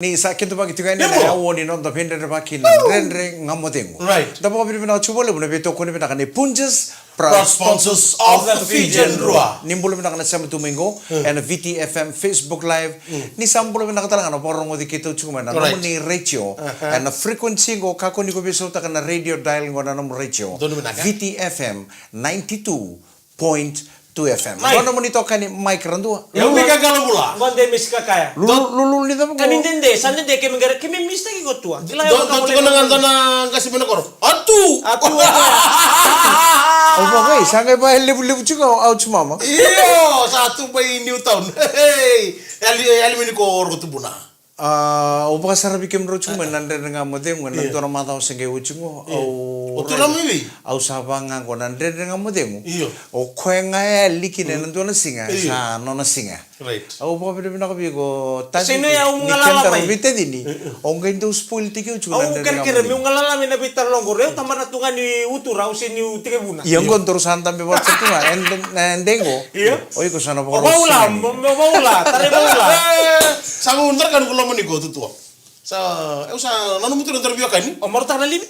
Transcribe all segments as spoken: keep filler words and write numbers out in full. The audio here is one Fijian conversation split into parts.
Ni sa kidavaki tiko yani na aua ni noda veidredrevaki na Dredre Ga Mo Cegu. Right. Da vakavinavinaka tiko vakalevu na veitokoni vinaka nei Punjas, proud sponsors of the Fijian Drua. Ni bula vinaka na sema tu mai qo ena V T F M Facebook Live. Ni sa bula vinaka tale ga na vakarogoci keitou tiko mai na nomuni retio ena frequency qo, kakua ni ko veisautaka na radio dial qo na nomu retio. Donu vinaka. V T F M ninety-two point two F M. Mike. Qo nomuni tokani Mike Radua. Io, Mika Galabula. Qo de Misi Kakaya. Lulu, lulu ni cava qo? Kani dede, sa dede kemi qara, kemi mistake qo tua. Kila. Dua, dua tiko na qai dua na qasi mai na koro. Atu! Atu, atu. Au vaka, ei, sa qai vaka e levulevu tiko, au tiko mama. Io, sa tu mai Newtown. Hey, yali, yali mai ni ko oro tubuna. A, au vakasaravi kemudrau tiko mai na Dredre Ga Mo Cegu, na dua na macawa se qai oti qo. Io. Au, o tu na mai vei? Au sa vaka ga qo na Dredre Ga Mo Cegu. Io. O koya ga e yali kina ena dua na siga, sa nona siga. Right. Au vakavinavinaka vei iko, Taci, ni kedaru veitacini. Au qai dau spoil tiko au tiko na Dredre Ga Mo Cegu. Au kerekere meu galala mai na veitalanoa qori, au tabana tu ga ni utura, au se niu tekivuna. Ia qo daru sa dabe vata tu ga, e de qo. Io. O iko sa na vakarosi. O vaula, mo, mo vaula, tarai vaula. Sa mo dara ka noqu loma ni ko tutua. Sa, eu sa, na nomu tu na dara veiwekani. O marautaka na livi?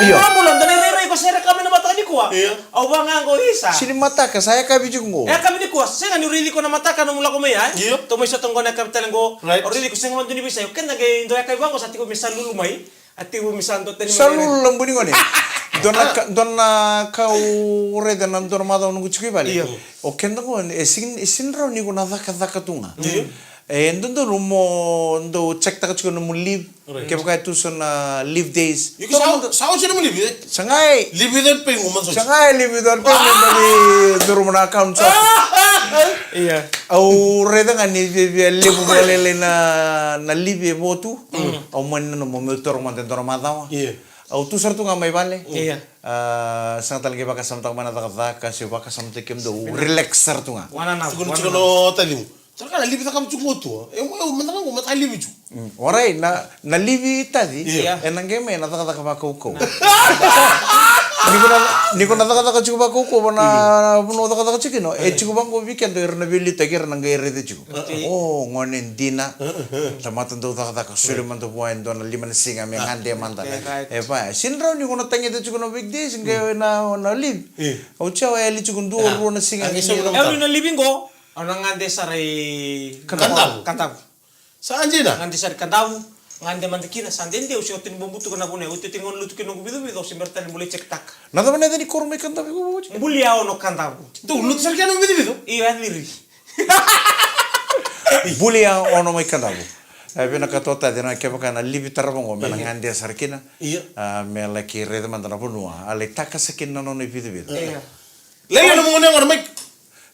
Io. O bula, da na irairai ko sere ka mai na mataka nikua. Io. Au vaka ga qo isa. Sini mataka, sa yakavi tiko qo. Yakavi nikua, sega niu raici iko na mataka nomu lako mai ya, e? Io. Tou mai sota qo na yakavi tale qo. Right. O raici iko sega mada ni veisau. Keda qai dua yakavi vaqo sa tiko me sa lulu mai. A tiko me sa dua tani mai. Sa lulu labuni gone. Dua na ka, dua na ka au raica na dua na macawa noqu tiko i vale. Io. O keda qo, e sini, e sini rawa ni ko na cakacaka tu ga. Io. E dodonu mo dau check taka tiko nomu leave. Right. Kevaka e tu so na leave days. Iko sa, sa oti nomu leave, e? Sa qai. Leave without pay, mo masu. Sa qai leave without pay, mo masu. Curuma na account sa. Ia. Au raica ga ni viavia levu vakalailai na, na leave e vo tu. Mm. Au mani nanuma meu toro mada e dua na macawa. Ia. Au tu sara tu ga mai vale. Ia. A, sega tale qai vakasamataka mai na cakacaka, se vakasamataki kemudou. Relax sara tu ga. Wananavu, wananavu. Tukuna tiko na tacimu. Sara ga na livi cakava tiko qo tu, e? Eu, eu mada ga qo, mada ga livi tiko. Mm. Warai, na, na livi, Taci, io, ena qai mai na cakacaka vakaukau. Ni ko na, ni ko na cakacaka tiko vakaukau, va na, mm, vanua o cakacaka tiko kina, e, tiko vaqo vei keda era na veiliutaki, era na qai raica tiko. Okay. O, gone dina. Tamata dau cakacaka, soli mada vua e dua na lima na siga me gade mada. Okay, right. E va, sini rawa ni ko na tagede tiko na weekdays, qai na, na livi. Io. Au tia, o yali tiko dua, rua na siga. Au ni na livi qo. Au na gade sara i Kadavu. Kadavu. Sa dina? Gade sara i Kadavu. Gade mada kina, sa dede, au se oti ni bobutuka na vanua, oti, oti ni gone lutu kina noqu vicovico, au se bera tale ni bula i check taka. Na cava na yaca ni koro mai Kadavu iko oti? Bulia Ono Kadavu. Dou lutu sara kina nomu vicovico? Io, a ciri. Bulia Ono mai Kadavu. E vinakata o Taci na kevaka na livi tarava qo, me na gade sara kina. Io. A, me laki raica mada na vanua. A lai takasa kina na nona ivicovico. Io. Lailai na nomu gone yaqona mai.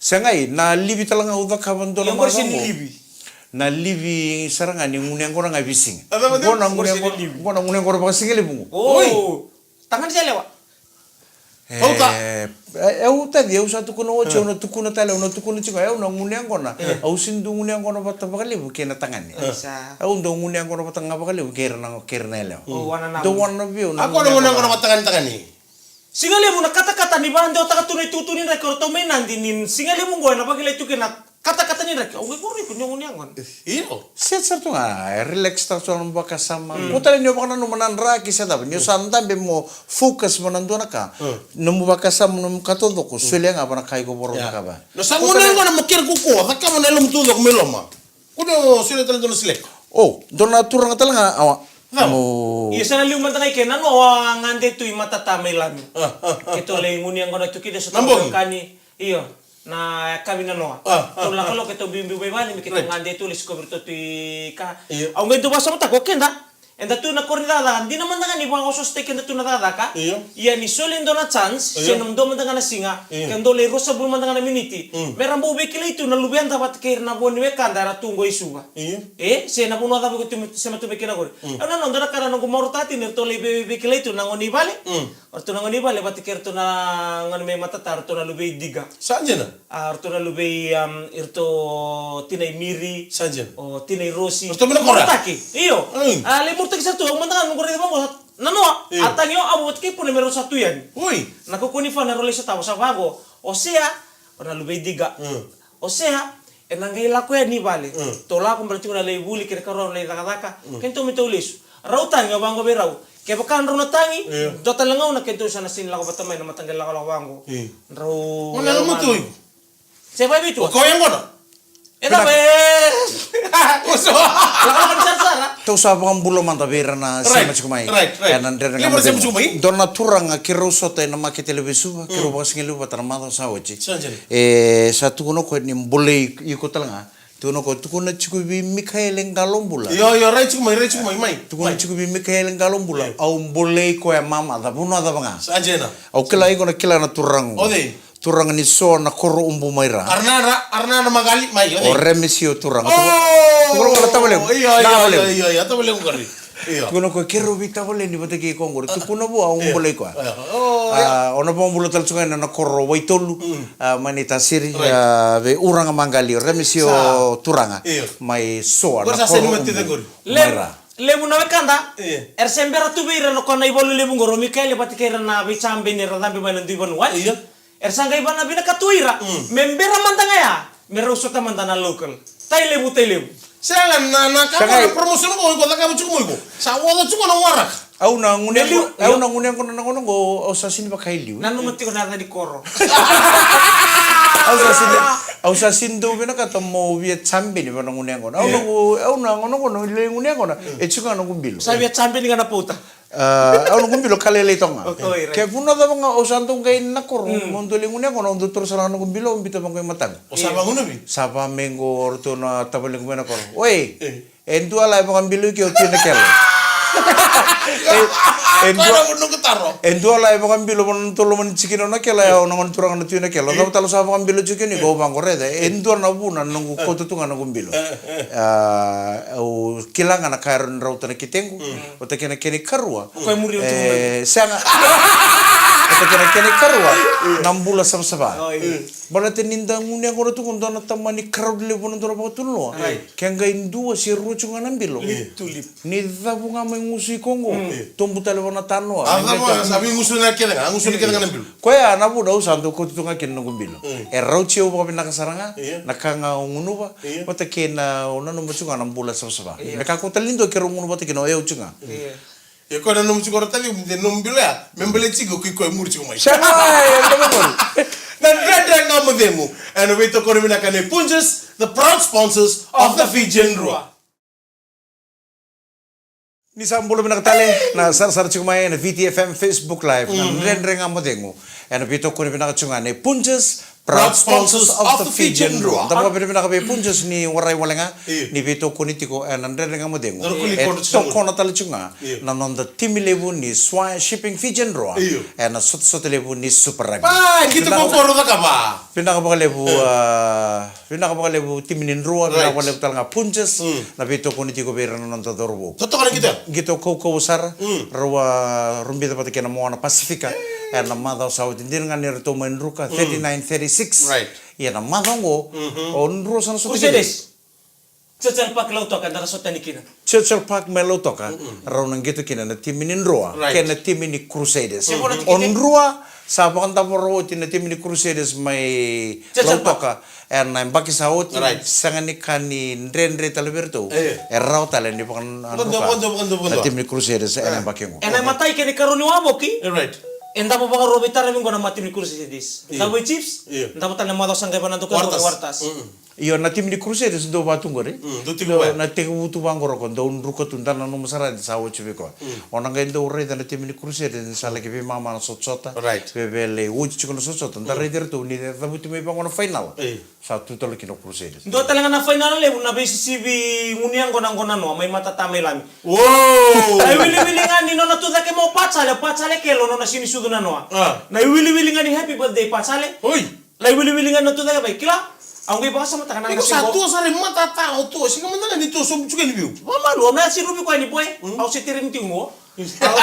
Segai, na livi tale ga au cakava dua na macawa qo. Ia, qori se ni livi. Na livi sara ga ni gunu yaqona ga e veisiga. A cava? Qo na gunu yaqona, qori se ni livi. Qo na gunu yaqona vakasigalevu qo. O. Oi. Tagane se yalewa? E, au, Taci, au sa tukuna oti, au na tukuna tale, au na tukuna tiko, au na gunu yaqona. E. Au sini dau gunu yaqona vata vakalevu kei na tagane. E. Au dau gunu yaqona vata ga vakalevu kei ira na, kei ira na yalewa. O, wananavu. Dau wananavu vei au na gunu yaqona vata tagane, tagane. Sigalevu na katakata ni vakadewataka tu na itutu ni draki, o ratou mai Nadi ni sigalevu qo ena vakilai tu kina na katakata ni draki. Au qai voro iko ni o gunu yaqona. Io. Set sara tu ga, e relax taka tu na nomu vakasama. Mm. Ko tale ni o vakananuma na draki se cava, ni o sa dabe mo focus mo na dua na ka. Mm. Nomu vakasama, nomu ka taucoko, solia ga va na ka iko voro cakava. No sa gunu yaqona mo kere kaukaua, cakava na yalomu taucoko me loma. Ko ni o solia tale dua na sileka. O, dua na turaga tale ga, awa. Cava? Mo. Io, sa na liu mada ga i ke, na noa, a gade tu i matata mai Lami. A, a, a. Keitou lai gunu yaqona tu kina, so na bogi. Io, na yakavi na noa. A, a, a. Tou lako, lako, keitou biubiu mai vale, me keitou gade tu, lai sikovi iratou tu i ka. Io. Au qai dau vakasamataka o keda. Eda tu na koro ni cakacaka, dina mada ga ni vakaosoosotai keda tu na cakacaka. Io. Ia ni soli e dua na chance, io, se na dua mada ga na siga, io, ke dua lai ruasagavulu mada ga na miniti. Mm. Me ra bau veikilai tu na luveda vata kei ira na vo ni wekada era tu qo i Suva. Io. E, se na vanua cava iko tu, sema tu mai kina qori. Mm. Au na noda na ka na noqu marautaka tiko ni ratou lai vei, veikilai tu na gone i vale. Mm. O ratou na gone i vale vata kei ratou na gone mai matata, ratou na luvei Diga. Sa dina. A, ratou na luvei, um, iratou tina i Miri. Sa dina. O tina i Rosi. Ratou mai na koro. Marautaki. Io. Mm. A, lai marautaki sara tu, au mada ga noqu raica vaqo, na noa. Io. A tagi o avo vata kei Puna me rau sa tu yani. Oi. Na kaukauwa ni fana rau lai sotava sa vaqo. O Sea, o na luvei Diga. Mm. O Sea, E na qai lako yani vale. Mm. Tou lako bala tiko na lai vuli kei na karua na lai cakacaka. Mm. Keitou me tou lesu. Rau tagi, au vaqo vei rau. Kevaka drau na tagi, io, dua tale gauna keitou sa na sini lako vata mai na mataqali lakolako vaqo. Io. Drau. Ona na mutu. Se vai vitu. O koya gona? E na vai. Oso. Lakolako ni sarasara. Tou sa vakabula mada vei ira na, right, sema tiko mai. Right, right. E na dredre. Levu na sema tiko mai. Dua na turaga keirau sota e na makete levu e Suva, keirau vakasigalevu vata na macawa sa oti. Sa dina. E sa tukuna o koya ni bolei iko tale ga. Tukuna o koya, tukuna tiko vei Mikaele Qalobula. Io, io, rai tiko mai, rai tiko mai, mai. Tukuna tiko vei Mikaele Qalobula. Io. Au bolei koya mamaca, vanua cava ga. Sa dina. Au kila iko na kila na turaga. O cei? Turaga ni so na koro ubu mai ra. Arnana, Arnana Magali, mai, o cei? O Remesio turaga. O! Tukuna, tukuna o koya na tavalequ. Io, io, io, io, io, tavalequ qori. Io. Tukuna o koya keirau veitavaleni vata kei koya qori. Tukuna vua au bolei koya. Io. O, io. A, o na vakabula tale tiko ga ena koro Waitolu. Mm. A, mai na iTasiri. Right. A, vei Uraga Magali, o Remesio turaga. Io. Mai Soa, na koro ubu mai ra. Levu na wekada. Io. Era se bera tu vei ira na kona ivalu levu qori, o Mikaele vata kei ira na veicabeni era cabe mai na dui vanua. Io. Era sa qai vana vinakata o ira. Mm. Me bera mada ga ya. Me rau sota mada na local. Tai levu, tai levu. Sega na, na ka, sega, na promotion qo, iko cakava tiko mo iko. Sa oca tiko na waraka. Au na gunu yaqona, io, au na gunu yaqona na gauna qo, au sa sini vakailiu. Nanuma tiko na yaca ni koro. Au sa sini, au sa sini dau vinakata mo via champion vei na gunu yaqona. Au na gu-, au na gauna qo na lai gunu yaqona. Mm. E tiko ga na noqu bilo. Sa via champion ga na pauta. A, au noqu bilo ka lailai toka ga. Okay, right. Ke vanua cava ga au sa dau qai na koro, mm, mo dau lai gunu yaqona, au dau taura sara ga noqu bilo, au biuta vaqo i mataqu. O sa vagunuvi? Sa va mai qo o ratou na tavalequ mai na koro. Oi, e dua la e vakabilo i ke o Tui Nakelo. E, e dua, e dua la e vakabilo vua na nodatou loma ni tikina o Nakelo, e, o na gone turaga na Tui Nakelo. Cava tale o sa vakabilo tiko kina, o vaqo raica. E dua na vuna noqu kauta tu ga noqu bilo. A, au kila ga na ka e rawa ni rauta na ketequ. Mm. Vata kei na kena ikarua. Koya e muri au tiko mai. E, sega. Vata kei na kena ikarua, na bula savasava. Oi. Baleta ni da gunu yaqona tu qo, dua na tamani crowd levu na dua na vakatunuloa. Right. Ke qai dua se rua tiko ga na bilo. Lip to lip. Ni cavu ga mai gusu iko qo. Mm. Tobu tale vua na tanoa. A, cavu ga, sa veigusu na kece ga, gusu na kece ga na bilo. Koya na vuna au sa dau kauta tu ga kina noqu bilo. Mm. E rauti au vakavinaka sara ga, io, na ka ga au gunuva, io, vata kei na, au nanuma tiko ga na bula savasava. Io. Me kakua tale ni dua keirau gunu vata kina, o yau tiko ga. Io. Ia koya na nomu tiko ra taciqu, de nomu bilo ya, me baleti tiko kei koya e muri tiko mai. Sega, e, e, e, e. Na Dredre Ga Mo Cegu, ena veitokoni vinaka nei Punjas, the proud sponsors of the Fijian Drua. Ni sa bula vinaka tale, na sarasara tiko mai ena V T F M Facebook Live, na, mhm, Dredre Ga Mo Cegu, ena veitokoni vinaka tiko ga nei Punjas, proud sponsors of the Fijian Drua. Da vakavinavinaka vei Punjas ni warai wale ga, io, ni veitokoni tiko ena Dredre Ga Mo Cegu. E tokona tale tiko ga, io, na noda timi levu ni Swire Shipping Fijian Drua, io, ena sotasota levu ni Super Rugby. Pa, qito ko koro cakava. Vinaka vakalevu, e, a, vinaka vakalevu timi ni Drua, right, vinaka vakalevu tale ga Punjas, mm, na veitokoni tiko vei ira na noda cauravou. Totoka na qito. Qito kaukauwa sara, mm, rau a rubica vata kei na Moana Pasifika. E. Ena macawa sa oti, dina ga ni ratou mai druka, mm, thirty-nine thirty-six. Right. Ia na macawa oqo, mhm, o Drua sa na sota kina. Crusaders. Churchill Park Lautoka, da na sota yani kina. Churchill Park mai Lautoka, mm-mm, rau na qito kina na timi ni Drua, right, kei na timi ni Crusaders. Mm-hmm. O Drua, sa vakadavo rau oti na timi ni Crusaders mai Churchill Park. Lautoka, ena yabaki sa oti, right, sega ni ka ni dredre tale vei iratou. E. E rawa tale ni vakadruka, vakadruka, vakadruka, vakadruka na timi ni Crusaders, e, ena yabaki oqo. Ena imatai kei na ikarua ni wavoki. E, right. E davo vakarua veitaravi qo na matimi ni Crusaders. Io. Davo i Chiefs, io, davo tale na macawa sa qai vanadruka Waratahs. Waratahs. Mm-mm. Io, na timi ni Crusaders dau vatu qori. Mm, dau tiko vaya. Na tekivu tu vaqo roko, dau druka tu, da nanuma sara ni sa oti vei koya. Mm. O na qai dau raica na timi ni Crusaders ni sa laki veimama na sotasota. Right. Veve lai oti tiko na sotasota. Da, mm, raica iratou ni cavuti mai vaqo na final. E. Sa tu tale kina o Crusaders. Dua tale ga na final levu na veisisivi gunu yaqona qo na noa mai matata mai Lami. Uou! Na iwiliwili ga ni nona tucake mai o Pachale, Pachale Kelo nona sini sucu na noa. A. Na iwiliwili ga ni happy birthday Pachale. Oi! Lai wiliwili ga na tucake mai, kila. Au qai vakasamataka na. Iko sa tu sara e matata o tu, sega mada ga ni tu sobu tiko yani vei au. Vakamalua, au na siruvi koya ni boy. Mm. Au se tere ni tiko qo. Au,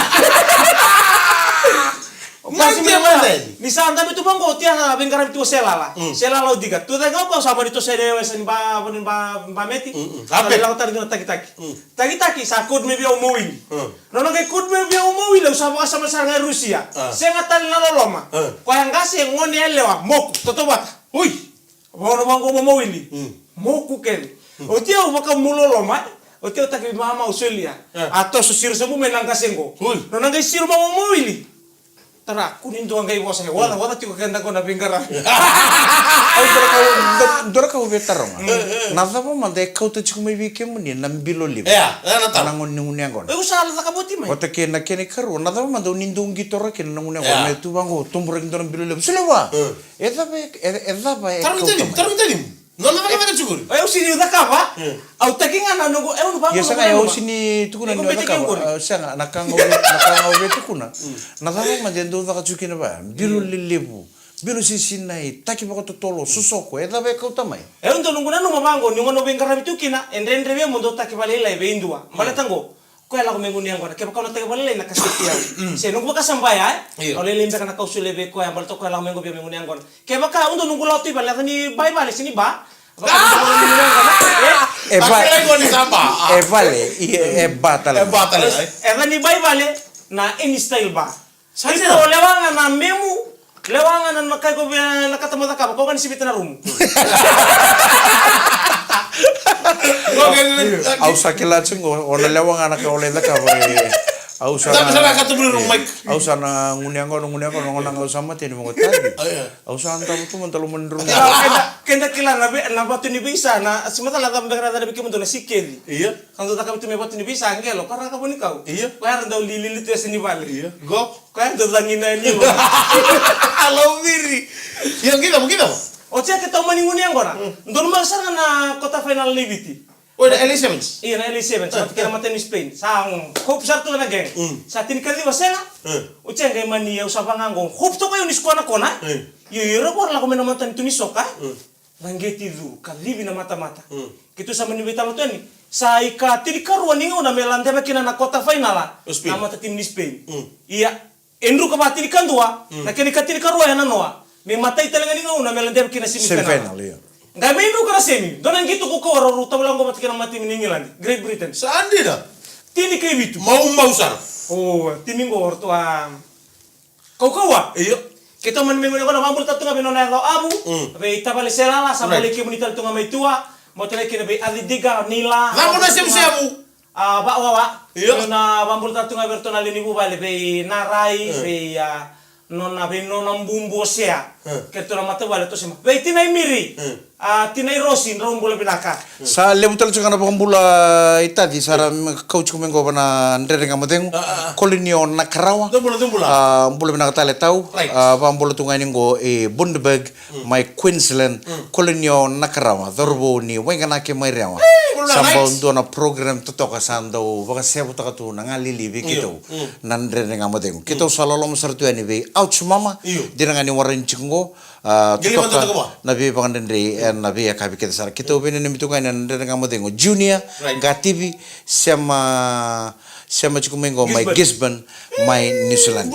ni sa dabe tu vaqo, tia na veiqaravi tu o Selala. Mm. Selala o Dika. Tucake o koya sa mani toso yani e wasa ni ba, ni ba, ba meti. Mm, mm. Sa lako tale tu na takitaki. Mm. Takitaki sa code me vei au o Mowini. Mm. Nona qai code me vei au o Mowini, au sa vakasama sara ga e Rusia. Ah. Sega tale na loloma. Ah. Koya qase, gone yalewa, moku, totovata. Ui! Vakaona vaqo o Mowini. Mm. Moku kece. Oti au vakamuloloma. Oti au taki mama au solia. A toso siro sa mu me na qase qo. Nona qai siro mama mo wili. Tara, kuni dua qai vosa, e wala, wala tiko keda ko na veiqaravi. Au dua na ka au, dua, dua na ka au via taroga. Na cava mada e kauta tiko mai vei kemuni na bilo levu? Ea, ea na taro. Na gone ni gunu yaqona. Au sa la caka voti mai. Vata kei na kena ikarua, na cava mada o ni dau qitora kina na gunu yaqona? Ea. Me tu vaqo, tuburaki dua na bilo levu. Solia vua. E cava e, e, e cava e kauta mai? Taro ni talimu, taro ni talimu. Nona cakacaka tiko. E, au sini cakava. Au taki ga na noqu, e, au na vaqo. Ia sega, e, au sini tukuna ni o cakava. Au sega, na ka ga au, na ka ga au via tukuna. Na cava mada e dau caka tiko kina vaya? Bilo lelevu, bilo sisinai, taki vakatotolo, sosoko, e cava e kauta mai? E, au dau noqu nanuma vaqo, ni gona veiqaravi tiko kina, e dredre vei au mo dau taki vakalailai vei dua. Baleta qo, koya lako mai gunu yaqona, kevaka au na taki vakalailai na kaseti au. Se noqu vakasabaya, e? Io. Au lailai beka na ka au solia vei koya, baleta koya lako mai qo via mai gunu yaqona. Kevaka au dau noqu lako tu i vale, yaca ni ba i vale, se ni ba. Vaka ni gunu yaqona, e? E vale. Vaka ni gunu yaqona, e ba. E vale, i, e ba tale. E ba tale, e? Yaca ni ba i vale, na Any Style Bar. Sa dina. Iko lewa ga na memu, lewa ga na, na ka iko via, na ka ta mo cakava, ko ga ni sivita na rumu. Au sa kila tiko, o na lewa ga na ka o lai cakava, e. Au sa na, au sa na gunu yaqona, gunu yaqona, gunu yaqona, au sa mateni mo tavi. Au sa davo tu mada loma ni rumu. Keda, keda kila na ve-, na vatu ni veisa, na, se macala cava beka na yaca vei kemudou na sikeli. Io. Ka dau caka tu me vatu ni veisa, qelo, ka ra caka vua ni kau. Io. Koya era dau lilili tu e yasa ni vale. Io. Qo. Koya dau cagina yani. Alo viri. Io, qai cava, qai cava? Oti ya keitou mani gunu yaqona. Donumaka sara ga na quarter final ni Viti. O, na L A Sevens? Io, na L A Sevens. Sa vata kei na matai ni Spain. Sa, mm, hope sara tu na gang. Sa tinikaciwa sega. Oti ya qai mani au sa vaqo. Hope toka au ni score na kona. Io, io, ra qo ra lako mai na matanitu ni soka. Laqeti curu, kacivi na matamata. Keitou sa mani veitalanoa tu yani. Sa ika tinikarua ni gauna me ladeva kina na quarter final. Na matatimi ni Spain. Ia, e druka va tinikadua, na kena ika tinikarua e nanoa. Me matai tale ga ni gauna me ladeva kina semi final. Semi final, io. Qai mai druka na semi. Dua na qito kaukauwa rau tavala qo vata kei na matatimi ni England, Great Britain. Sa dina. Tinikavitu. Maumau sara. O, timi qo ratou a Kaukauwa. Io. Keitou mani mai gone qo na vabula tale tu ga vei nona yaco Avu. Vei tavale Selala, sa bolei kemuni tale tu ga mai tua. Mo tale kina vei Aci Diga, Nila. Vabula semusevu. A, va, va, va. Io. Na vabula tale tu ga vei ratou na lewe ni vuvale, vei Narai, vei, a, nona, vei nona bubu o Sea. Keitou na matavuvale, tou sema. Vei tinai Miri. A, tinai Rosi, drau bula vinaka. Sa levu tale tiko ga na vakabula i taci, sa ra kau tiko mai qo vana Dredre Ga Mo Cegu. Koloni o Nakarawa. Bula, bula. A, bula vinaka tale tau. A, vakabula tu ga yani qo e Bundaberg, mai Queensland. Koloni o Nakarawa, cauravou ni Waiganaki mai Rewa. Sa bau dua na program totoka sa dau vakasevutaka tu na galili vei keitou. Na Dredre Ga Mo Cegu. Keitou sa loloma sara tu yani vei Ouch Mama. Dina ga ni warani tiko qo. A, totoka na veivakadredrei ena veiyakavi kece sara. Keitou veinanumi tu ga yani na Dredre Ga Mo Cegu Junior, Qativi, sema, sema tiko mai qo mai Gisborne, mai New Zealand.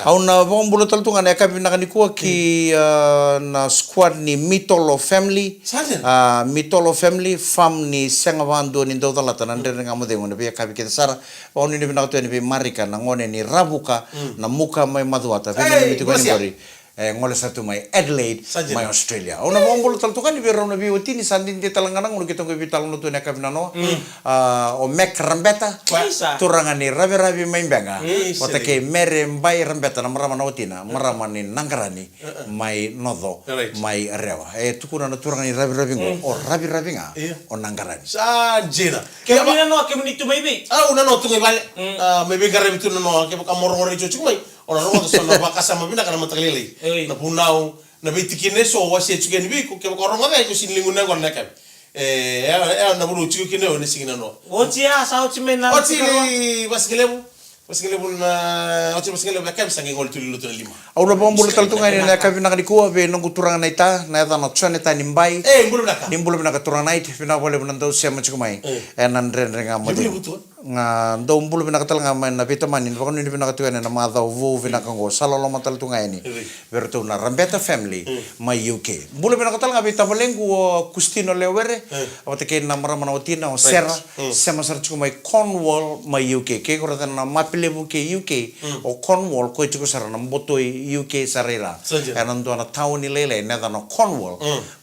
Au na vakabula tale tu ga na yakavi vinaka nikua ki, a, na squad ni Mitolo family. A, Mitolo family, farm ni sega vadua ni dau calata na Dredre Ga Mo Cegu ena veiyakavi kece sara. Vakanuinui vinaka tu yani vei Marika, na gone ni Ravuka, na Muka mai Macuata. Veinanumi tiko yani qori. E, gole sa tu mai Adelaide, mai Australia. Au na vakabula tale tu ga yani vei rau na veiwatini, sa dede tale ga na gauna keitou qai veitalanoa tu ena yakavi nanoa. A, o Mac Rabeta, turaga ni Raviravi mai Beqa. Vata kei Mere Bai Rabeta, na marama na watina, marama ni Naqarani, mai Noco, mai Rewa. E tukuna na turaga ni Raviravi qo, o Raviravi ga o Naqarani. Sa dina. Kemuni nanoa, kemuni tu mai vei? Au nanoa tu ga i vale. A, mai veiqaravi tu nanoa, kevaka mo rogo retio tiko mai. O na rogoca so na vakasama vinaka na mataka lailai. Na vunau, na veitikina eso, au wasea tiko yani vei iko, kevaka o rogoca iko sini ligu na yaqona na yakavi. E, e, e, na vunau tiko kina o na sigi nanoa. Oti ya, sa oti mai na. Oti ni vasigalevu. Vasigalevu na, oti vasigalevu na yakavi sa qai gole tu i lotu na lima. Au na vakabula tale tu ga yani na yakavi vinaka nikua vei noqu turaga na ita, na yacana o Jonathan Bai. E, bula vinaka. Ni bula vinaka turaga na ita, vinaka vakalevu na dau sema tiko mai. Ena Dredre Ga Mo Cegu. Ga dou bula vinaka tale ga mai na veitamani, na vakanuinui vinaka tu yani na macawa vou vinaka oqo. Sa loloma tale tu ga yani vei iratou na Rabeta family mai U K. Bula vinaka tale ga vei tavalequ o Kustino Lewere, vata kei na marama na watina o Sera, sema sara tiko mai Cornwall mai U K. Kei ko raica na mapi levu kei U K, o Cornwall ko tiko sara na boto i U K sara i ra. Ena dua na taoni lailai na yacana o Cornwall.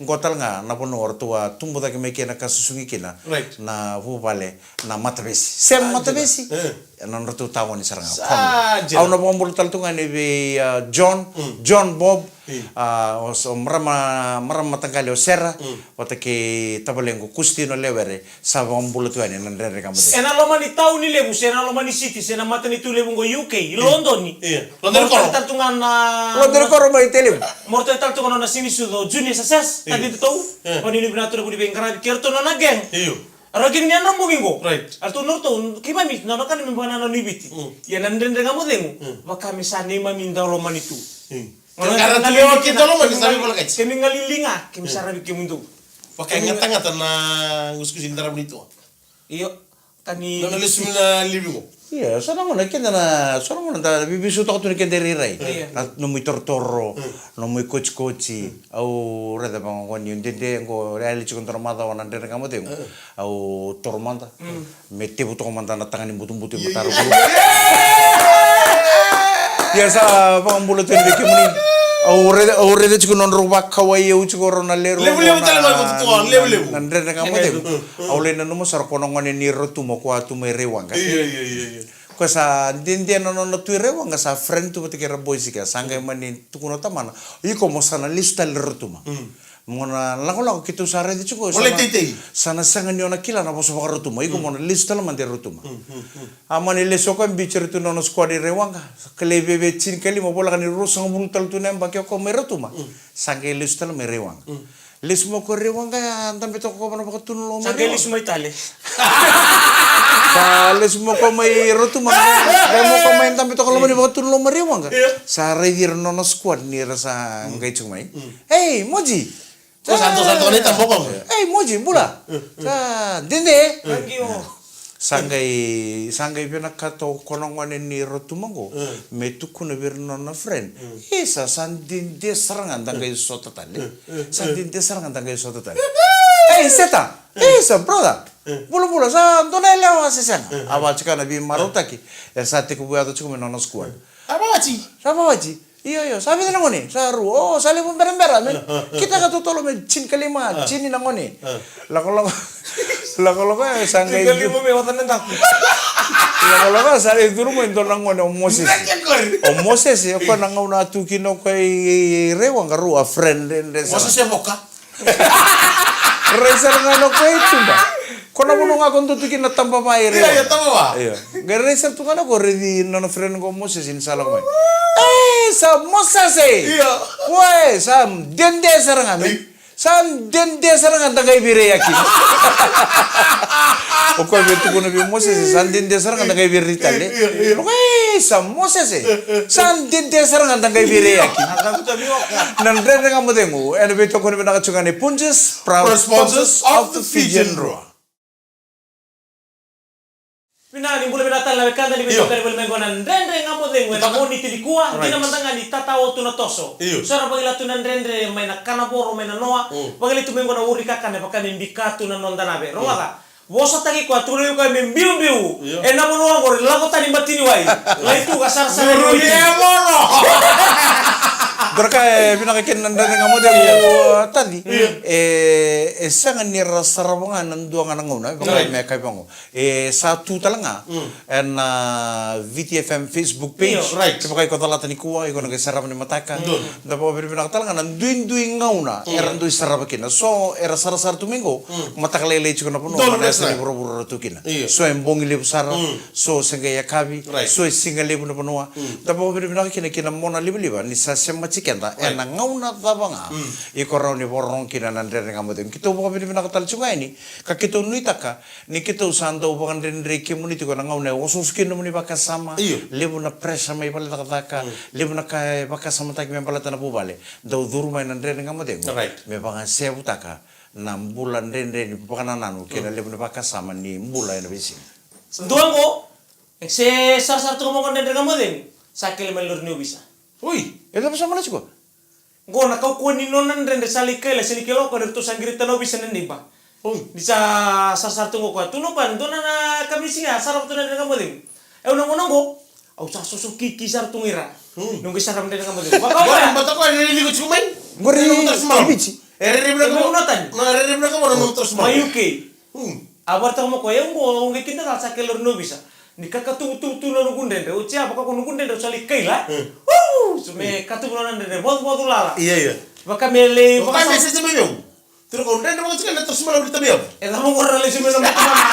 Qo tale ga na vanua o ratou a tubu cake mai kina ka susugi kina na vuvale na Matavesi. Sem Matavesi. Ena nodratou taoni sara ga. Au na vakabula tale tu ga ni vei, a, John, John Bob, a, o, o marama, marama mataqali o Sera, vata kei tavalequ Kustino Lewere, sa vakabula tu yani na Dredre Ga Mo Cegu. Ena loma ni tauni levu, se na loma ni city, se na matanitu levu qo U K, i Lodoni. Io. Lodoni koro. Mo ratou tale tu ga na, Lodoni koro mai Tailevu. Mo ratou tale tu ga na nona siga ni sucu o Junior Success, tacitou. Vakanuinui vinaka tu na vuli veiqaravi kei ratou na nona gang. Io. A rau kina ni yadra bogi qo. Right. A ratou nodratou, keimami, na nona kana me vaka na nona i Viti. Ia na Dredre Ga Mo Cegu, vaka me sa neimami daulomani tu. Keimami qali liga, keimami saravi kemudou. Vaka e gatagata na gusigusi ni daravu ni tua. Io, ka ni. Nona lesu mai na livi qo. Ia, so na gauna keda na, so na gauna da veiveisotaka tu na keda irairai. Na nomu itorotoro, nomu ikotsikotsi. Au raica vaqo ni dede qo, e yali tiko dua na macawa na Dredre Ga Mo Cegu. Au toro mada. Me tevu toka mada na taga ni butubutu e matara. Ia sa vakabula tu yani vei kemuni. Au raica, au raica tiko nodrau vakawai au tiko rau na leru. Levulevu tale mai vatutua, levulevu. Na Dredre Ga Mo Cegu. Au lai nanuma sara ko na gone ni Rotuma ko a tu mai Raiwaqa. Io, io, io, io. Ko sa dede na nona tu i Raiwaqa, sa friend tu vata kei ra boys kea, sa qai mani tukuna o tamana, iko mo sa na lesu tale i Rotuma. Mo na lakolako keitou sa raici tiko, sa na sega ni o na kila na vosa vakaRotuma, iko mo na lesu tale mada i Rotuma. A mani lesu o koya, biuti ira tu na nona squad i Raiwaqa, sa kalai veve tinikalima, voleka ni ruasagavulu tale tu na yabaki o koya mai Rotuma. Sa qai lesu tale mai Raiwaqa. Lesu mai o koya i Raiwaqa, dabe toka o koya ena vakatunuloa mai Raiwaqa. Sa qai lesu mai tale. Sa lesu mai o koya mai Rotuma, qai mai o koya mai dabe toka loma ni vakatunuloa mai Raiwaqa. Sa raici ira na nona squad ni ra sa qai tiko mai. Ei, Moji! Ko sa dua sa dua na itaboko. Ei, Moji, bula. Sa dede. Sa qai, sa qai vinakata o koya na gone ni Rotuma qo me tukuna vei ira na nona friend. Isa, sa dede sara ga da qai sota tale. Sa dede sara ga da qai sota tale. Ei, Seta. Isa, brother. Bulabula, sa dua na yalewa se sega? A vaka tiko na veimarautaki. Era sa tekivu yaco tiko mai na nona squad. Sa vakaoti. Io, io, sa vica na gone? Sa rua. O, sa levu berabera, me kitaka totolo me tinikalima, tini na gone. Lakolako, lakolako, e, sa qai. Tinikalima me ota na daku. Lakolako, sa lai curu mai dua na gone o Mosese. O Mosese, o koya na gauna a tu kina o koya i, i, i Raiwaqa, rau a friend, friend, sa. Mosese Voka. Rai sara ga na koya i tuba. Ko na vanua ga ko dau tu kina na tabava i Raiwaqa. Io, io, tabava. Io. Qai rai sara tu ga na koya, raici na nona friend qo Mosese ni sa lako mai. E, sa Mosese. Io. Koya, sa dede sara ga me. Sa dede sara ga da qai veiraiyaki. O koya via tukuna vei Mosese, sa dede sara ga da qai veiraiyaki tale. Io, io, io. Koya, sa Mosese. Sa dede sara ga da qai veiraiyaki. Na Dredre Ga Mo Cegu, ena veitokoni vinaka tiko ga ni Punjas, proud sponsors of the Fijian Drua. Vinaka, ni bula vinaka tale na wekada ni veitokani voli mai qo na Dredre Ga Mo Cegu ena Moniti nikua. Dina mada ga ni tatao tu na toso. Io. So era vakaila tu na dredre mai na kanavoro, mai na noa. Vakaila tu mai qo na uri kakana, e vaka me bika tu na noda nave. Rogoca. Vosataki koya, tukuna vei koya me biubiu. Io. Ena vanua qori, lako tani batini wai. Lai tu ka sarasara ni wai. Dua na ka e vinaka kina na Dredre Ga Mo Cegu, Taci. Io. E, e sega ni ra sarava ga ena dua ga na gauna, e vaka me kai vaqo. E sa tu tale ga ena, a, Viti F M Facebook page. Io, right. Kevaka iko calata nikua, iko na qai sarava ni mataka. Da vakavinavinaka tale ga na duidui gauna era dui sarava kina. So era sarasara tu mai qo, mataka lailai tiko na vanua, na yasa ni vuravura ra tu kina. Io. So e bogi levu sara, so se qai yakavi, so e siga levu na vanua. Da vakavinavinaka kina ki na mona livaliva ni sa semati keda ena gauna cava ga iko rawa ni vakarorogo kina na Dredre Ga Mo Cegu. Keitou vakavinavinaka tale tiko ga yani, ka keitou nuitaka ni keitou sa dau vakadredrei kemuni tiko ena gauna e osooso kina nomuni vakasama. Io. Levu na pressure mai vale cakacaka, levu na ka e vakasamataki me baleta na vuvale. Dau curu mai na Dredre Ga Mo Cegu me vakasevutaka na bula dredre ni vakanananu kei na levu ni vakasama ni bula ena veisiga. Dua qo, se sarasara tu ga mo qo Dredre Ga Mo Cegu, sa kele mai lori ni ovisa. Oi, e cava sa gole tiko? Qo na kaukauwa ni nona dredre sa lai kaila, se ni kila o koya ni ratou sa qirita na ovisa na neiba. Oi. Ni sa sarasara tu ga o koya, tu na koya, dua na ka misi ga, sarava tu na Dredre Ga Mo Cegu. Au na gauna qo, au sa soso kiki sara tu ga i ra. Hmm. Ni qai sarava Dredre Ga Mo Cegu. Vaka o koya. Bata koya, ni liko tiko mai. Qori i Viti. E rere vinaka mo. Na rere vinaka mo na nomu tarasu mai. Mai U K. Hmm. A vakaraitaka mai o koya, au qo, au qai kidacala sa kele lori ni ovisa. Ni kakatuvutuvu tu na noqu dredre, oti ya vaka ko noqu dredre, au sa lai kaila. Hmm. Uu, so me katuvu na dredre, vacuvacu lala. Ia, ia. Vaka me lai, vaka me sese mai veu. Tira ko dredre vaka tiko na tarasu mai na vuli tamiyavu. E cava qo ra lai so me na mutu mama.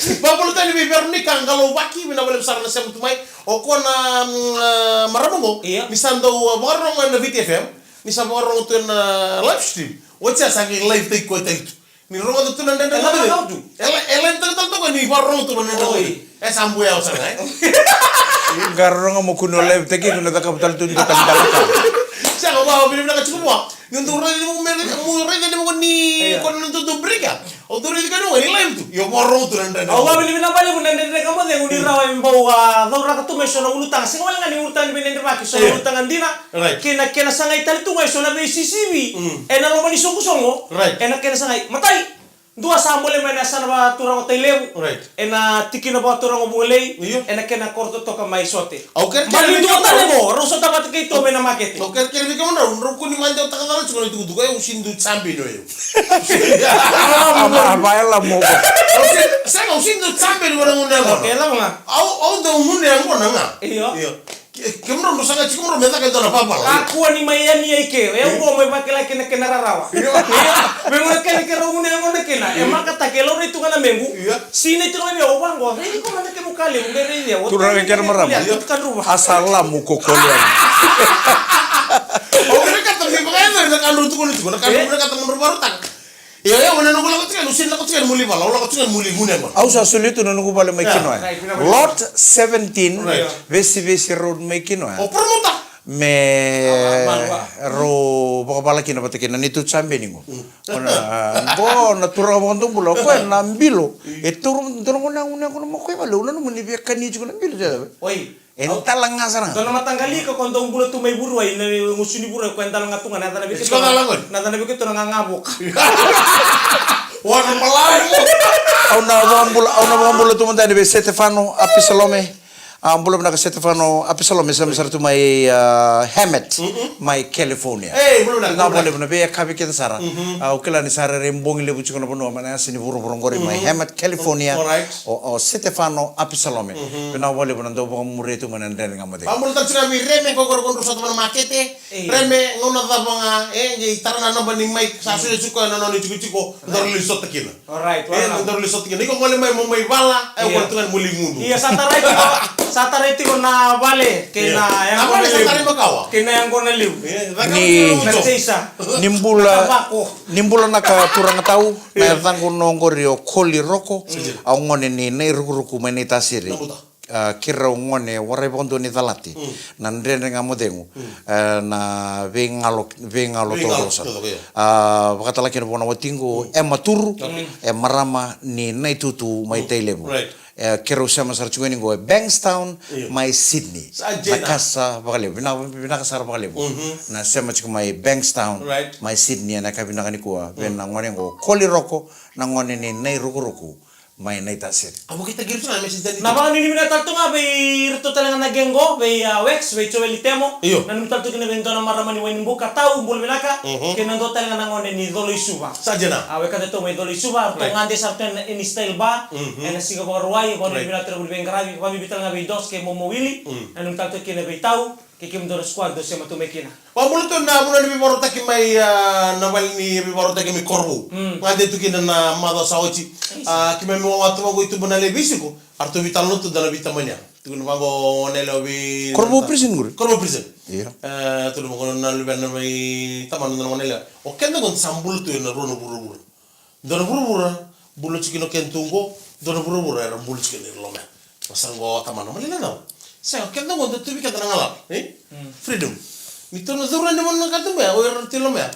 Vakabula tale vei Veronica Qalouvaki, vinaka vakalevu sara na sema tu mai. O koya na, mm, ah, marama qo, ia, ni sa dau, ah, vakarorogo ena Viti F M, ni sa vakarorogo tu ena live stream. Oti ya sa qai live taki koya tale tu. Ni rogoca tu na Dredre Ga Mo Cegu. E la, e la, taka tale toka ni vakarorogo tu na Dredre Ga Mo Cegu. Oi. E sa buya o sara, e? Qai rorogo mo kua ni live taki, kua ni cakava tale tu ni ko tale tale ka. Sega, vavinavinaka tiko vua. Ni dau raica ni mo me, mo raica ni mo ni, io, ko na dau dau break. Au dau raica ni mo ni live tu. Io, vakarorogo tu na Dredre Ga Mo Cegu. Au vavinavinaka vakalevu na Dredre Ga Mo Cegu ni rawa e bau, ah, cauraka tu mai so na ulutaga. Sega wale ga ni ulutaga ni veidredrevaki, so na, io, ulutaga dina. Right. Kei na kena sagai tale tu ga e so na veisisivi. Mm. Ena loma ni soqosoqo. Right. Ena kena sagai. Matai. Dua sa bole mai na yasana vakaturaga o Tailevu. Right. Ena tikina vakaturaga o Vugalei. Io. Ena kena koro totoka mai Sote. Au kerekere vei kemudou. Bale dua tale qo, rau sota vata kei tou mai na makete. Au kerekere vei kemudou, drau kua ni mani dau taka cala tiko na itukutuku, au sega ni dau champion o yau. Ama, ama, ela mo. Au sega, sega, au sega ni dau champion o na gunu yaqona. Okay, ela mo ga. Au, au dau gunu yaqona ga. Io. Io. Ke-, kemudrau drau saga tiko kemudrau me caka e dua na vavala. Kakua ni mai yani ai ke. E, io, au qo mai vakila kina kena rarawa. Io. Io. Me gona kena keirau gunu yaqona kina. E, io, makataki e laurai tu ga na mequ. Io. Sinai tu ga mai vei au vaqo. Raici iko mada kemu ka levu, qai raici au. Turaga kei na marama. Io. Tukadruva. A sa lamu ko Koliani. Au vinakata me vakayaco na ka drau tukuna tiko, na ka drau, e, vinakata mo drau vakarautaka. Io, io, au na noqu lako tiko, au sega ni lako tiko mo lai vala, au lako tiko mo lai gunu yaqona. Au sa solia tu na noqu vale mai, yeah, Kinoya. Right, vinaka. Lot seventeen, right, Vesivesi Road mai Kinoya. O promoter. Me, ah, ma, ma, rau vakavala kina vata kei na neitou champion qo. Mm. O na, qo na turaga vakadobula, o koya na bilo. Mm. E taura, taura gona, gona, gona, mo koya vale, au nanuma ni via kania tiko na bilo, te. Oi. E dala ga sara ga. Dua na mataqali ka ko dau bula tu mai Vuruwai, na gusu ni Vuruwai, ko e dala ga tu ga, na yacana vei keitou, na yacana vei keitou na Gagavoka. Au na vakabula, au na vakabula tu mada yani vei Setefano Apisalome. A, bula vinaka Setefano Apisalome, sema sara tu mai, a, Hemet, mai California. Ei, bula vinaka, bula vinaka. Vinaka vakalevu na veiyakavi kece sara. Mhm. A, au kila ni sa rairai bogi levu tiko na vanua mai na yasa ni vuravura qori mai Hemet, California. All right. O, o Setefano Apisalome. Mhm. Vinaka vakalevu na dau vakamuria tu mai na Dredre Ga Mo Cegu. Vakabula tale tiko ga vei Reme, ko koya drau sota mai na makete. Ei. Reme, gauna cava ga, e, qai tara na naba ni Mike, sa solia tiko na nona itikotiko, daru lai sota kina. Alright, e, daru lai sota kina. Iko gole mai mo mai vala, e, io, gole tu ga mo lai gunu. Io, sa tarai tiko, sa tarai tiko na vale, kei na, io, yaqona levu. Na vale sa tarai makawa. Kei na yaqona levu. Io, ni, na teisa. Ni bula, ni bula na ka turaga tau, na, io, yacaqu na oqori o Koli Roko, io, au gone ni Nairukuruku mai Naitasiri. Na buta. A, keirau gone warai vakadua ni Calati. Mm. Na Dredre Ga Mo Cegu. Mm. E, na veigalo, veigalo, veigalo taucoko sara. Taucoko, io. A, vakatale kina vua na watiqu, mm, e Maturu, mm, e marama ni Naitutu mai, mm, Tailevu. Right. E, keirau sema sara tiko yani qo e Bankstown, io, mai Sydney. Sa dina. Na ka sa vakalevu. Vinaka, vinaka sara vakalevu. Mhm. Na sema tiko mai Bankstown, right, mai Sydney, ena ka vinaka nikua. Mm. Vei na gone qo, Koli Roko, na gone ni Nairukuruku. Mai Naitasiri. A, vakaitavi tu na message tale. Na vakanuinui vinaka tale tu ga vei iratou tale ga na gang qo, vei, a, Wax, vei Joeli Temo. Io. Nanumi tale tu kina vei dua na marama ni Wainibuka, Tau, bula vinaka. Mhm. Kei na dua tale ga na gone ni Colo-i-Suva. Sa dina. A, wekadatou mai Colo-i-Suva, right, ratou gade sara tu ena Any Style Bar. Mhm. Ena siga Vakarauwai, vakanuinui, right, vinaka tu na vuli veiqaravi, vakabibi tale ga vei Dos kei Momo Wili. Mm. Nanumi tale tu kina vei Tau. Kei kemudou na squad dou sema tu mai kina. Vakabula tu na vanua ni veivakarautaki mai, a, na vale ni veivakarautaki mai Korovou. Mm. Gade tu kina na macawa sa oti. Nice. A, keimami wawa tu vaqo i tuba na lewe veisiko, eratou veitalanoa tu dua na veitamani ya. Tukuna vaqo na yalewa vei Korovou Prison qori? Korovou Prison. Io. E, tukuna vaqo na luvena mai tamana, dua na gone yalewa. O keda qo da sa bula tu ena rua na vuravura. Dua na vuravura bula tiko kina o kedatou qo, dua na vuravura era bula tiko kina i loma ya. Vaka sara qo o tamana, Malele cava? Sega, o keda qo da tu vei keda na galala, e? Mm. Freedom. Ni tou na curu yani mai na ka tu mai, o ira tu i loma ya.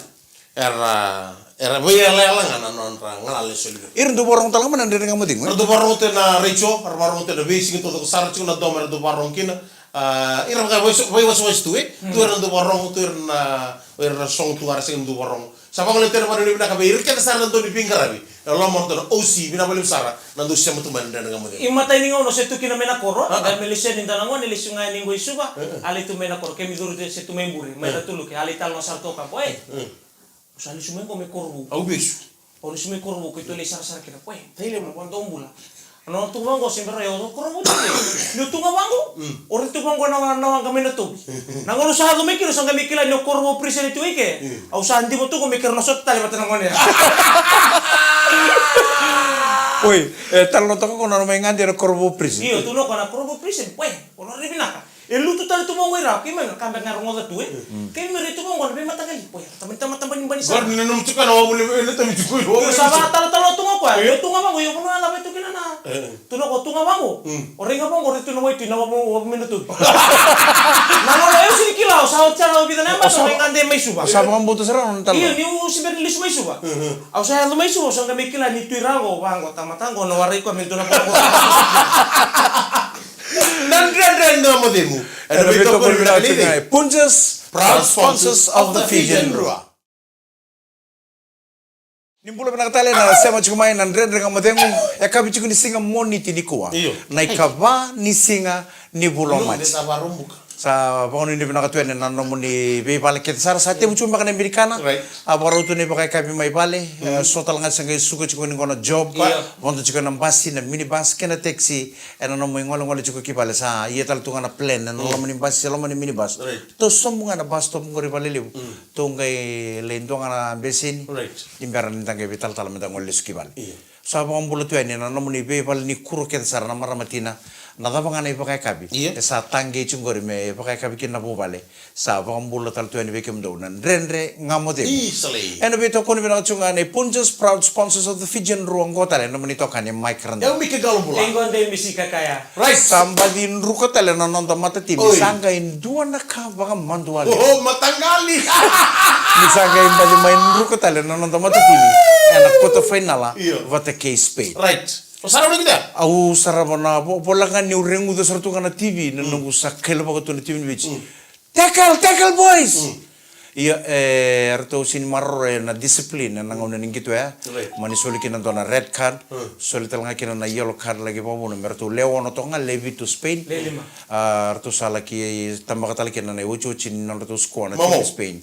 Era, Era veiyalayala ga na nodra galala e soli vei ira. Ira dau vakarorogo tale ga mai na Dredre Ga Mo Cegu, e? Era dau vakarorogo tu na retio, era vakarorogo tu na veisiga taucoko sara tiko na domo era dau vakarorogo kina. A, ira vaka vaiwasewase tu, e? Tu era dau vakarorogo, tu era na, era na sogo tu ga, era sega ni dau vakarorogo. Sa vagolea tu na vakanuinui vinaka vei ira kece sara na dau ni veiqaravi. E loma o ratou na O C, vinaka vakalevu sara na dau sema tu mai na Dredre Ga Mo Cegu. Imatai ni gauna o se tu kina mai na koro, a, a, me lesu yani dua na gone, lesu ga yani qo i Suva, a, a, a lai tu mai na koro, kemi curu se tu mai Bure, mai, e, Natuluke, a lai talanoa sara tu o Kapo, e. Mm. Au sa lesu mai qo mai Korovou. Au vesu. Au lesu mai Korovou, keitou lai sarasara kina. Koya, tailema, vua dou bula. Na nona tu vaqo, se bera, au tu Korovou tu. Niu tu ga vaqo. Mm. O ira tu vaqo na, na waqa mai Natovi. Na gauna au sa yaco mai kina, au sa qai mai kila ni o Korovou prison e tu i ke. Mm. Au sa diva tu qo me keirau na sota tale vata na gone ya. Oi, e, talanoa toka ko na nona mai gade na Korovou prison. Io, tu na ko na Korovou prison. Koya, o na rai vinaka. E lutu tale tu vaqo i ra, keimami na ka beka ga rogoca tu, e. Mm. Keimami rai tu vaqo na veimataqali. Koya, tamani tamata bani bani sara. Qori ni nanuma tiko na wavuli, e, na tami tiko i wavuli. Io, sa vakatalotalo tu ga koya. E. Io, tu ga vaqo, io, vanua ya na vei tu kina na. E. Tu na ko tu ga vaqo. Mm. O rai ga vaqo, o rai tu na wai tu, na wavu, wavu mai na tu. Na nona, e, au sini kila, au sa oti sara, au vica na yabaki, sa, au mai gade mai Suva. Sa vakabauta sara na talo. Io, niu se bera ni lesu mai Suva. Mhm. Au sa yaco mai Suva, au sa qai mai kila ni tu i ra qo, vaqo, tamata qo, na warai koya me dua na vaqo. Na Dredre Ga Mo Cegu. Ena veitokoni vinaka ni Punjas, proud sponsors of the Fijian Drua. Ni bula vinaka tale na sema tiko mai na Dredre Ga Mo Cegu. E yakavi tiko ni siga Moniti nikua. Io. Na ikava ni siga ni vula o Maji. Sa vakanuinui vinaka tu yani na nomuni veivale kece sara. Sa tevu tiko beka na Amerikana. Right. A vakarau tu na ivakayakavi mai vale. Mm. E, so tale ga sa qai suka tiko ni qo na job. Io. Vodo tiko na basi, na minibus kei na taxi. Ena nomu igolegole tiko ki vale, sa ia tale tu ga na plan ena loma ni basi se loma ni minibus. Right. Tou sobu ga na bus stop qori Valelevu. Mm. Tou qai lai dua ga na beseni. Right. Ni bera ni da qai veitalatala me da gole lesu ki vale. Io. Sa vakabula tu yani na nomuni veivale ni kuro kece sara na marama tina. Na cava ga na ivakayakavi. Io. E sa taqei tiko qori me vakayakavi kina na vuvale. Sa vakabula tale tu yani vei kemudou na Dredre Ga Mo Cegu. Isa lei. Ena veitokoni vinaka tiko ga nei Punjas, proud sponsors of the Fijian Drua, qo tale na nomuni itokani Mike Rada. E o Mike Galo Bula. E qo de misi kakaya. Right. Sa baci druka tale na noda matatimi. Oi. Sa qai dua na ka vakamaduali. Oh, mataqali. Ni sa qai baci mai druka tale na noda matatimi. Ena quarter final. Io. Vata kei Spain. Right. O sarava na kidea? Au sarava na vo-, vola ga niu reguca sara tu ga na T V, na, mm, noqu sa kailavaka tu na T V ni Viti. Mm. Tackle, tackle, boys! Mm. Ia, e, eratou sini maroroya na discipline ena gauna ni qito ya. Right. Mani soli kina dua na red card, mm, soli tale ga kina na yellow card laki vakavuna, me ratou le ono toka ga, le vitu Spain. Le lima. A, ratou sa laki tabaka tale kina na iotioti ni nodratou score na timi Spain.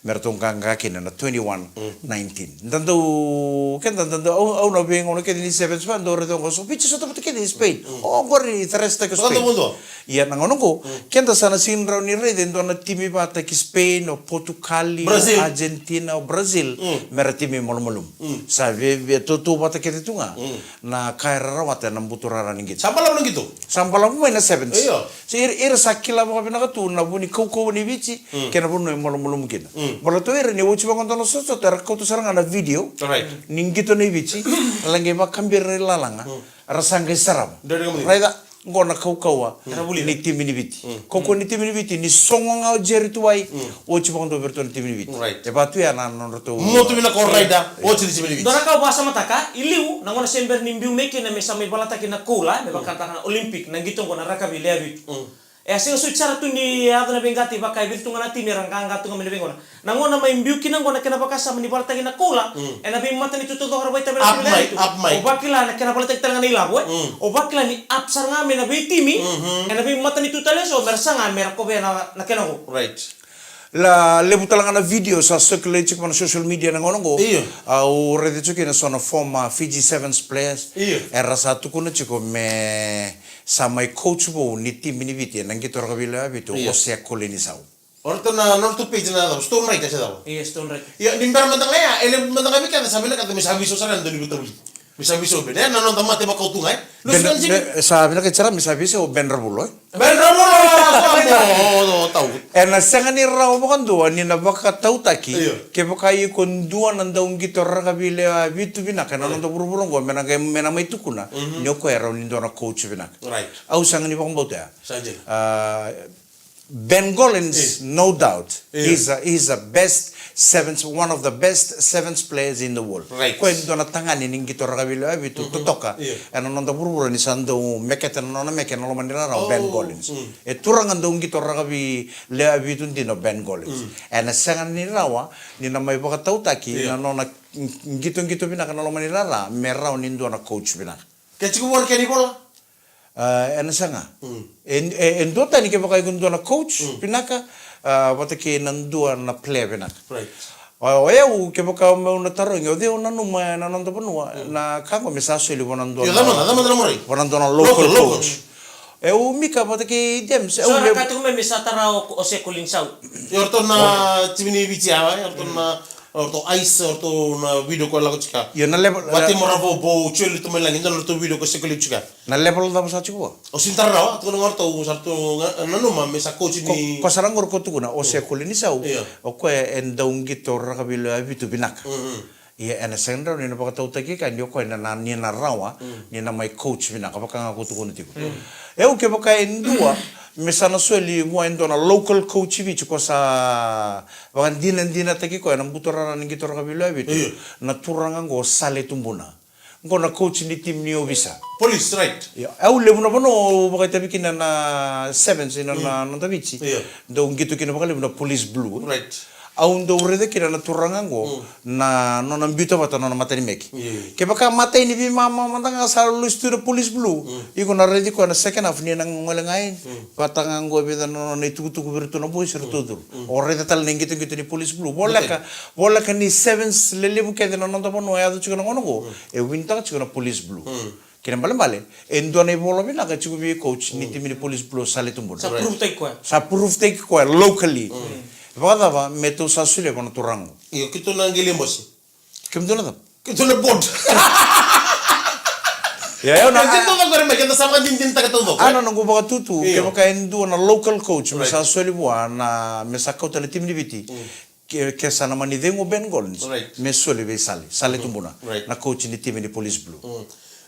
Me ratou qaqa kina na twenty-one nineteen. Mm. Da dau, keda da dau, au, au na veigauna kece ni sevens, va, dau raica qo, so Viti sota vata kece i Spain. Mm. O, qori tharesi taki o Spain. Ia na gauna qo, mm, keda sa na sini rawa ni raica e dua na timi vata kei Spain, o Portugal, o Brazil. Argentina, o Brazil, mm, mera timi malumalumu. Mm. Sa via, via tautauvata kece tu ga, mm, na ka era rawata ena buturara ni qito. Sa balavu na qito. Sa balavu mai na sevens. Io. Se ira, ira sa kila vakavinaka tu na vu ni kaukauwa ni Viti, mm, kei na vanua e malumalumu kina. Mm. Baleta o ira ni oti vaqo dua na sotasota, era kauta sara ga na video, right, ni qito nei Viti, era qai vakabira na ilalaga, mm, era sa qai sarava. Dredre Ga Mo Cegu. Raica, qo na kaukauwa, mm, ni timi ni Viti. Mm. Kaukauwa ni timi ni Viti, ni sogo ga o Jerry Tuwai, mm, oti vakadua vei iratou na timi ni Viti. Right. E vaka tu ya na nodratou motu vinaka o Ryder, e, oti ni timi ni Viti. Dua na ka au vakasamataka, i liu, na gauna se bera ni biu mai kina me sa mai valataki na koula, me, mm, vakayagataka na Olympic, na qito qo na rakavi lewe vitu. Mm. E a sega soti sara tu ni yaco na veiqati vaka e vica tu ga na timi era qaqa tu ga mai na veigauna. Na gauna mai biu kina qo na kena vakasama ni valataki na koula, mm, ena veimatanitu taucoko era vakaitavi ena timi lewe vitu. Up mai, up mai. O vakila na kena valataki tale ga na ilavo, e? Mm. O vakila ni up sara ga mai na veitimi, mhm, ena veimatanitu tale eso, mera saga mera kovea na, na kena qo. Right. La levu tale ga na video sa circulate tiko ena social media na gauna qo. Io. Au raica tiko kina so na former Fiji Sevens players. Io. Era sa tukuna tiko me sa mai coach vou ni timi ni Viti ena qito rakavi lewe vitu, io, o Seko Lenisau. O ratou na, na nodratou page na cava? Stone Right, se cava? Io, Stone Right. Io, ni bera mada ga ya, e levu mada ga vei keda sa vinakata me sa veisau sara na dau ni veitavuli. Me sa veisau Ben, e, na noda mate vakau tu ga, e. Ben, sa vinakata sara me sa veisau o Ben Ravulo, e. Ben Ravulo, o, o, o, tau. Ena sega ni rawa vakadua ni na vakatautaki, io, kevaka iko dua na dauqito rakavi lewe vitu vinaka ena, oi, noda vuravura oqo, me na qai, me na mai tukuna, mhm, ni o koya e rawa ni dua na coach vinaka. Right. Au sega ni vakabauta ya. Sa dina. A, Ben Collins, no doubt. He's a, he's a best sevens, one of the best sevens players in the world. Right. Koya e dua na tagane ni qito rakavi lewe vitu totoka. Ena noda vuravura ni sa dau meketa na nona meke ena loma ni rara o Ben Collins. E turaga dau qito rakavi lewe vitu dina o Ben Collins. Ena sega ni rawa ni na mai vakatautaki na nona qitoqito vinaka na loma ni rara me rawa ni dua na coach vinaka. Ke tiko vua na kena ivola? Ah, ena sega. E, e, e duatani kevaka iko dua na coach vinaka, ah, vata kei na dua na player vinaka. Right. O, o yau kevaka meu na tarogi, o cei au nanuma ena noda vanua, na ka qo me sa soli vua na dua na, vua na dua na local coach. E, au Mika vata kei James, e, au levu. Ka tiko mai me sa tara o, o Sekolini Sau. E, o ratou na timi ni Viti, e, o ratou na O ratou Ice, o ratou na video ko lako tiko. Io, na level, vati mo ravo bo Joel Tumailagi, dua na ratou video ko seko liu tiko. Na level cava sa tiko vua? O sini tara rawa, tukuna ga o ratou sa ratou nanuma me sa coach ni. Ko sa ra qori ko tukuna o Sekolini Sau. Io. O koya e dau qito rakavi lewe vitu vinaka. Ia ena sega ni rawa ni na vakatautaki ka ni o koya na, na, ni na rawa ni na mai coach vinaka, vaka ga ko tukuna tiko. E, au kevaka e dua me sa na soli vua e dua na local coach i Viti ko sa vakadinadinataki koya na buto rara ni qito rakavi lewe vitu. Io. Na turaga qo Sale Tubuna. Qo na coach ni timi ni Ovisa. Police, right. Io. Au levu na vanua au vakaitavi kina na sevens ina na, na noda Viti. Io. Dau qito kina vakalevu na Police Blue. Right. Au dau raica kina na turaga qo na nona biuta vata na nona matanimeke. Io. Kevaka matai ni veimama mada ga sa lose tu na Police Blue. Iko na raici koya na second half ni na gole ga yani. Vata ga qo e vica na nona itukutuku vei iratou na boys, iratou curu. O raica tale na iqitoqito ni Police Blue. Voleka, voleka ni sevens lelevu kece na noda vanua e yaco tiko na gauna qo, e winitaka tiko na Police Blue. Kena ibalebale, e dua na ivola vinaka tiko vei coach ni timi ni Police Blue, Sale Tubuna. Sa prove-taki koya. Sa prove-taki koya locally. Vakacava me tou sa solia vua na turaga qo? Io, keitou na qai lai bose. Kemudou na cava? Keitou na board. Ia, io, na, keitou na qori mai, keda sa vakadinadinataka taucoko. A, na noqu vakatutu, kevaka e dua na local coach me sa soli vua na, me sa kauta na timi ni Viti. Ke, ke sa na mani cegu o Ben Collins, me soli vei Sale, Sale Tubuna, na coach ni timi ni Police Blue.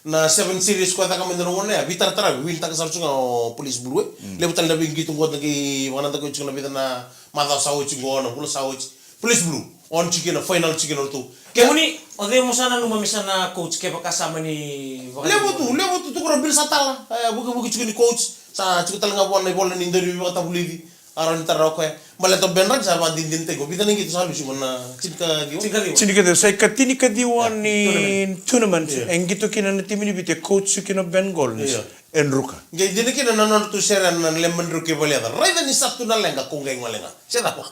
Na seven series ko caka mai na gauna ya, veitaratara, winitaka sara tu ga o Police Blue, e. Levu tale na veiqito qo da qai vakanadakuya tiko na vica na macawa sa oti qo, na vula sa oti. Police Blue, on tiko kina, final tiko kina o ratou. Kemuni, o cei mo sa nanuma me sa na coach kevaka sa mani vaka. Levu tu, levu tu, tukuna o Bill sa tala. E, vukivuki tiko ni coach, sa tiko tale ga vua na ivola ni dauniveivakatavulici. A rawa ni tara o koya. Baleta o Ben Ruggs sa vakadinadinataki, o vica na qito sa lusi, qo na tinikaciwa. Tinikaciwa. Tinikaciwa, sa ikatini kaciwa ni tournament. E qito kina na timi ni Viti, e coach kina o Ben Collins. Io. E druka. Qai dina kina na nodratou sere na Lemon Drink kei Valeca. Raica ni sa tu na leqa, ko qai gole ga. Se cava?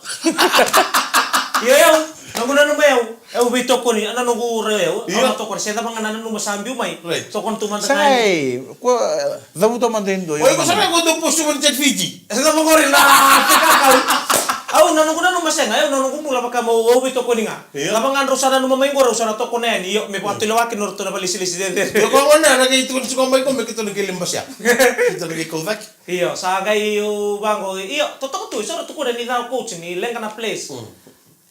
Io, io. Noqu nanuma, io. Au veitokoni, a, na noqu raica, io, au na tokoni, se cava ga na nanuma sa biu mai. Right. Tokoni tu mada ga. Sa, e, ko, e, cavuta mada e dua. Oi, ko sa na ko dau post tu mai na Chat Fiji. E cava qori na fekakau. Au na noqu nanuma sega, au na noqu bula vaka meu, au veitokoni ga. Io. Cava ga drau sa nanuma mai qori, au sa na tokona yani, io, me vakatulewa kina o ratou na vakalesilesi cecere. Io, ko gona na qai tukuna tiko mai ko me keitou na qai lai basea. Keitou na qai kau cake. Io, sa qai au vaqo, io, totoka tu, so ra tukuna ni cau coach, ni leqa na place. Mm.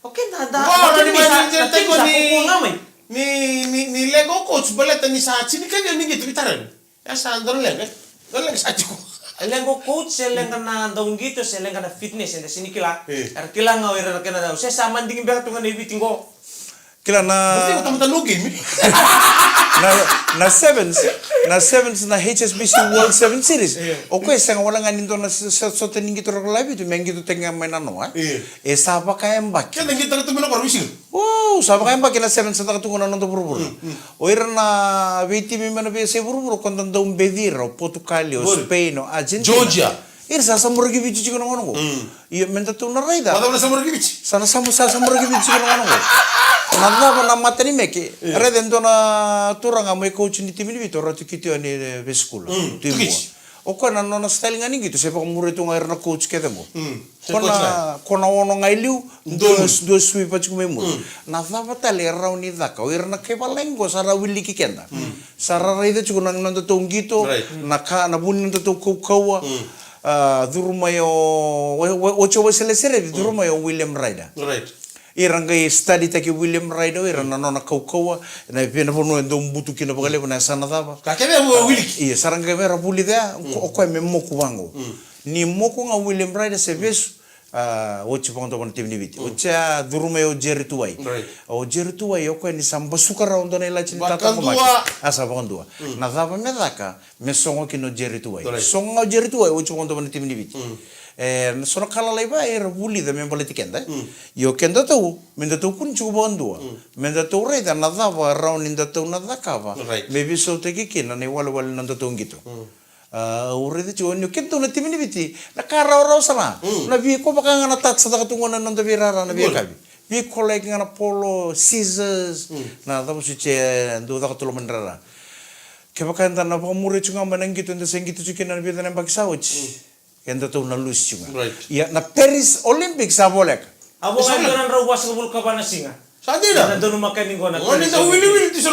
Okay, da, da, qo na timi ni sa, na timi ni sa, ni, ni, ni leqa o coach, baleta ni sa tinikaciwa ni qito, veitaravi. E sa dua na leqa, dua na leqa sa tiko. E leqa o coach, se leqa na dauqito, se leqa na fitness, eda sini kila. E. Era kila ga o ira na kena dau. Se sa madigi beka tu ga na i Viti qo. Kila na, na sevens, na sevens, na H S B C World Seven Series. E. O koya e sega wale ga ni dua na s-, s-, sota ni qito rakavi lewe vitu, me qitotaki ga mai na noa, e. E. E sa vakayabaki. Keda qito rakavi tu mai na koro, Viti. Wow, sa vakayabaki na sevens sa caka tu qo na noda vuravura. Mm, mm. O ira na veitimi mai na veiyasai vuravura, ko da dau beci ira, o Potukali, o Spain, o Argentina. Georgia. Ira sa samuraki Viti tiko na gauna qo. Mm. Io, me datou na raica. Sa na samu-, sa samuraki Viti tiko na gauna qo. Na cava na matanimeke? Io. Raica e dua na turaga mai coach ni timi ni Viti, o Ratu Kitione, e, Vesikula. Mm. Tui Vua. O koya na nona style ga ni qito, se vakamuria tu ga ira na coach kece qo. Mm. Ko na, ko na ono ga i liu, dua, dua sui vata tiko mai muri. Mm. Na cava tale e rawa ni caka? O ira na kai valagi qo sa ra wiliki keda. Mm. Sa ra raica tiko na nodatou qito, right, na ka, na vu ni nodatou kaukauwa. Mm. A, curu mai o, o, o, oti o Waisale Serevi, curu mai o William Ryder. Right. Ira qai study-taki William Ryder, o ira na nona kaukauwa, na vei na vanua e dau butu kina vakalevu na yasana cava. Ka kece e wiliki. Ia, sa ra qai vei ra vulica, mm, o koya me moku vaqo. Mm. Ni moku ga o William Ryder se vesu, a, oti vakadua vua na timi ni Viti. Oti a curu mai o Jerry Tuwai. Right. O Jerry Tuwai, o koya ni sa basuka rawa dua na ilati ni tata ko Maki. Vakadua. A sa vakadua. Na cava me caka, me sogo kina o Jerry Tuwai. Right. Sogo ga o Jerry Tuwai, oti vakadua vua na timi ni Viti. E, na so na ka lalai va era vulica me baleti keda. Io kedatou, me datou kua ni tiko vakadua. Me datou raica na cava rawa ni datou na cakava. Right. Me veisautaki kina na iwalewale ni nodatou qito. A, au raica tiko ni o kedatou na timi ni Viti, na ka rawarawa sara. Na veikau vaka ga na touch sa caka tu gona na noda veirara na veiyakavi. Veikau like ga na polo, scissors, na cava soti e dau caka tu loma ni rara. Kevaka eda na vakamuria tiko ga mai na qito eda se qito tiko kina na vica na yabaki sa oti. Edatou na lusi tiko ga. Right. Ia na Paris Olympics sa voleka. A vo ga e dua na drau vasagavulu ka va na siga. Sa dina. Na donu makani qo na Paris Olympics.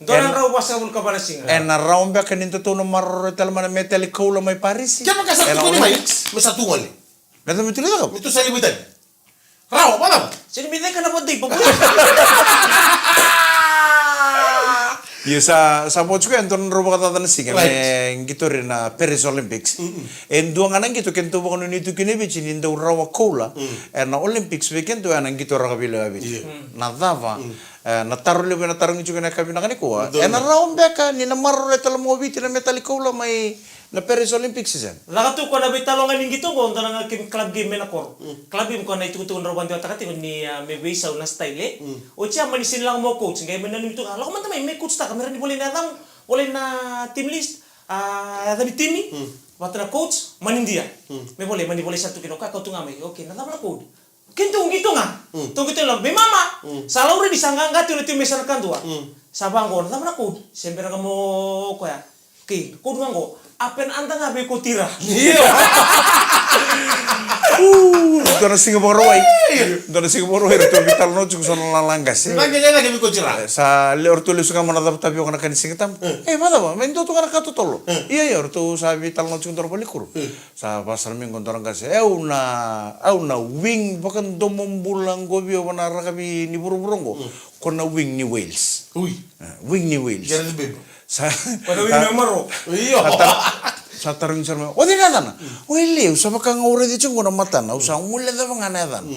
Dua na drau vasagavulu ka va na siga. Ena rawa beka ni datou na maroroya tale mai na metali koula mai Parisi? Kevaka sa tukuni mai, me sa tu gole. Me sa tu gole. Me tu sa libu i tani. Rawa, vacava? Sega ni me caka na vadei, pa. Io, sa, sa vo tiko e dua na drau vakacaca na siga, right, me qito ira na Paris Olympics. E dua ga na qito kedatou vakanuinui tu kina e Viti ni dau rawa koula ena Olympics vei kedatou ena qito rakavi levu e Viti. Io. Na cava, e, na taro levu ena tarogi tiko ena yakavi vinaka nikua. Ena rawa beka ni na maroroya tale mai o Viti na metali koula mai na Paris Olympics season. Caka tu ko na veitalanoa ni qito qo, dua na ga kemi club game mai na koro. Club game ko na itukutuku drau vakadewataka tiko ni, a, me veisau na style, e. Oti a mani sega ni lako mai o coach, qai mani nanumi tu ga, lako mada mai, me coach taka, me rawa ni volai na yacamu, volai na team list, a, yaca ni timi, vata na coach, mani dia. Me volai, mani volai sara tu kina, o koya kau tu ga mai, okay, na cava na code? Keitou qito ga. Tou qito e loma. Me mama. Sa laurai ni sa qaqa tiko na timi mai Sara Kadua. Sa vaqo, na cava na code? Se bera ga mo koya. Kei, code ga qo. Apen ada ga vei ko tira. Io. Dua na siga Vakarauwai. Dua na siga Vakarauwai, ratou veitalanoa tiko so na lala qase. Na qai qai na ke vei ko tira. E, sa le, ratou lesu ga mai na cava tavioka na ka ni Siga Tabu. E, vacava, me dua tu ga na ka totolo. Ia, ia, ratou sa veitalanoa tiko dua na valenikuro. Sa vaka sara mai qo dua na qase, e, au na, au na wing vakadomobula qo vei au vaka na rakavi ni vuravura qo. Ko na wing ni Wales. Ui. E, wing ni Wales. Gareth Bale. Sa, ko na wing ni Maroc. Io. Sa taro, sa tarogi sara mai, o cei na yacana? O Elei, au sa vaka ga au raica tiko qo na matana, au sa guilecava ga na yacana.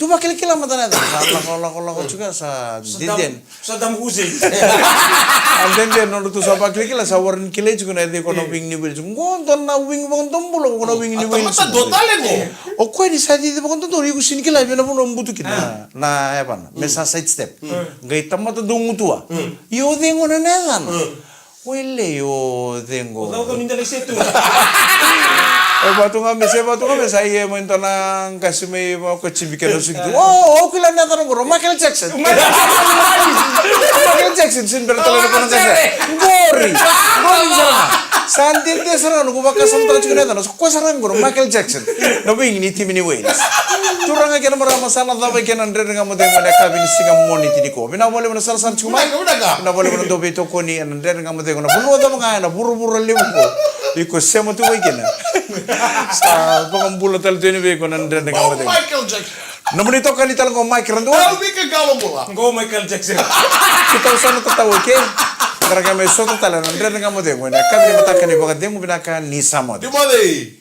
Tu vakilakila mada na yacana, sa lako, lako, lako tiko, sa dede. Saddam Hussein. A dede, nodratou sa vakilakila, sa warani kilai tiko na yaca i koya na wing ni Wales. Qo dua na wing vakadomobula, qo na wing ni Wales. O koya ni sa cici vakadodonu, iko sega ni kila vei na vanua butu kina na yavana. Me sa side step. Qai tamata dau gutuwa. Io, o cei gona na yacana? O Elei, o cei qo? O caucau ni dela i setu. E vatu ga me, se vatu ga me sa ia mai dua na qase mai vaka ko Jimmy Kena suki tu. O, o kila na yacana qori, o Michael Jackson. Michael Jackson, sega ni bera tale na kona qase. Qori. Qori sara ga. Sa dede sara ga noqu vakasamataka tiko na yacana. Ko sara ga qori, o Michael Jackson. Na wing ni timi ni Wales. Turaga kei na marama, sa na cava i kena Dredre Ga Mo Cegu ena yakavi ni siga Moniti nikua. Vinaka vakalevu na sarasara tiko mai. Vinaka, vinaka. Vinaka vakalevu na dau veitokoni ena Dredre Ga Mo Cegu, na vanua cava ga ena vuravura levu qo iko sema tu mai kina. Sa vakabula tale tu yani vei iko na Dredre Ga Mo Cegu. Michael Jackson. Nomuni itokani tale qo Mike Radua. Elvika Qalobula. Qo Michael Jackson. Keitou sa na tatau, okay? Qai mai sota tale na Dredre Ga Mo Cegu ena yakavi ni mataka ni vakacegu. Vinaka, ni sa moce. Ni moce.